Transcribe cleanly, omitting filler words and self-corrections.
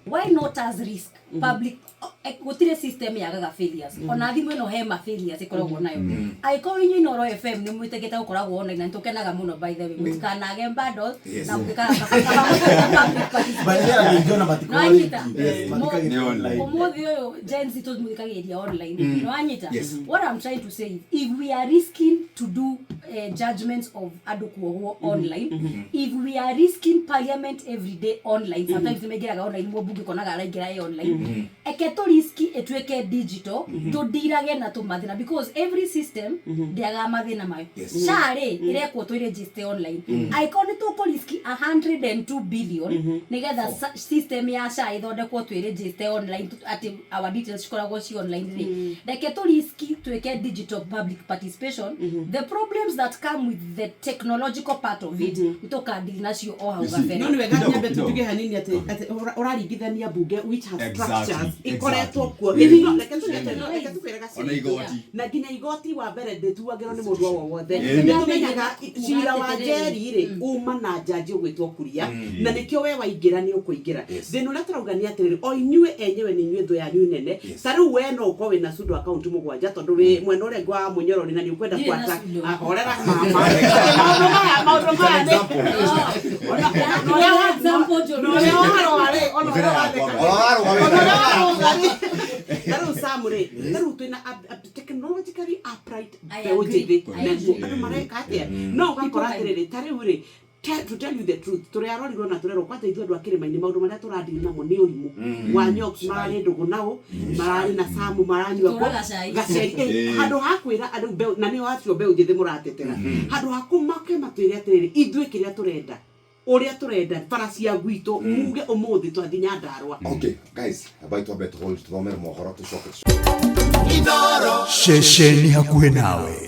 Why not as risk public? Gũtirĩ system yagaga failures. Ona thimũ ĩno he ma failures ĩkoragwo nayo. Angĩkorwo inyuĩ Inooro FM nĩ mwĩtĩkĩte gũkoragwo online, na nĩtũkenaga mũno, by the way, mũtikanage bundles na mũgĩkaga public participation. Barĩa matikorwo Nĩwanyita? rĩngĩ. Mathikagĩrĩria online. Ũmũthĩ ũyũ Gen Z tũmũthikagĩrĩria online. Nĩwanyita? Yes. What I'm trying to say is, if we are risking to do judgments of andũ kuohwo online, if we are risking parliament every day online, sometimes nĩmaingĩraga online, mũmbunge konaga araingĩra e online, eke tũ risk ĩtuĩke digital, tũndirage na tũmathĩna, because every system ndĩagaga mathĩna mayo. SHA rĩ, ĩrekwo twĩ register online. Angĩkorwo nĩ tũkũ risk 102 billion nĩgetha system ya SHA ĩthondekwo twĩ register online, atĩ our details cikoragwo ci online rĩ, reke tũ risk twĩke digital public participation. The problems that come with the technological part of it nĩtũkadili nacio o hau You see, gabere. No nĩ wega Kidogo, nyambe kidogo. tujuge hanini atĩ ũraringithania mbunge which has structures ikoretwo kuo. No, reke tuge atĩ- no, reke tukwĩre gacĩra. Ona igoti. Na nginya igoti wa mbere ndĩtuagĩrwo nĩ mũndũ o wothe. Nĩ Nĩtũmenyaga cira wa Njeri rĩ, uma na njanji ũgwĩtwo Kuria, na nĩkĩo we waingĩra nĩ ũkũingĩra. Thĩna ũrĩa tũrauga nĩ atĩrĩrĩ, o inyuĩ enyewe nĩ inyuĩ thũ yanyu nene. Ta rĩu we no ũkorwo wĩna pseudo account mũgwanja tondũ wĩ mwena ũrĩa ũngĩ wa mũnyorori na nĩ ũkwenda Ndirĩ na kwata pseudo. ahorera mama. Maũndũ maya nĩ Ona example njũru. na ũrĩa warũa rĩ, ona ũrĩa watheka Ona ona ũrĩa warũga rĩ, ta rĩu Sam rĩ, ta rĩu twĩna technologically upright I mbeũ agree. njĩthĩ I naguo agree. andũ mareka atĩa? No ũgakora atĩrĩrĩ, ta rĩu rĩ, to tell you the truth, tũrĩ arorirwo na tũrerwo kwanja ithuĩ andũ a kĩrĩma-inĩ maũndũ marĩa tũradiri namo nĩ ũrimũ wa nyoks. Mararĩ ndũgũ nao, mararĩ na Samu, maranyua Tũraga cai. gaceri. Handũ ha kwĩra andũ mbeũ, na nĩo acio mbeũ njĩthĩ mũratetera, handũ ha kũmake matwĩre atĩrĩrĩ, ithuĩ kĩrĩa tũrenda, ũrĩa tũrenda bara cia gwitũ, muge ũmũthĩ twathi Nyandarũa. Okay, guys, abai twambe tũhũri tũthomere mohoro tũcoke. Ceceni hakuhĩ nawe.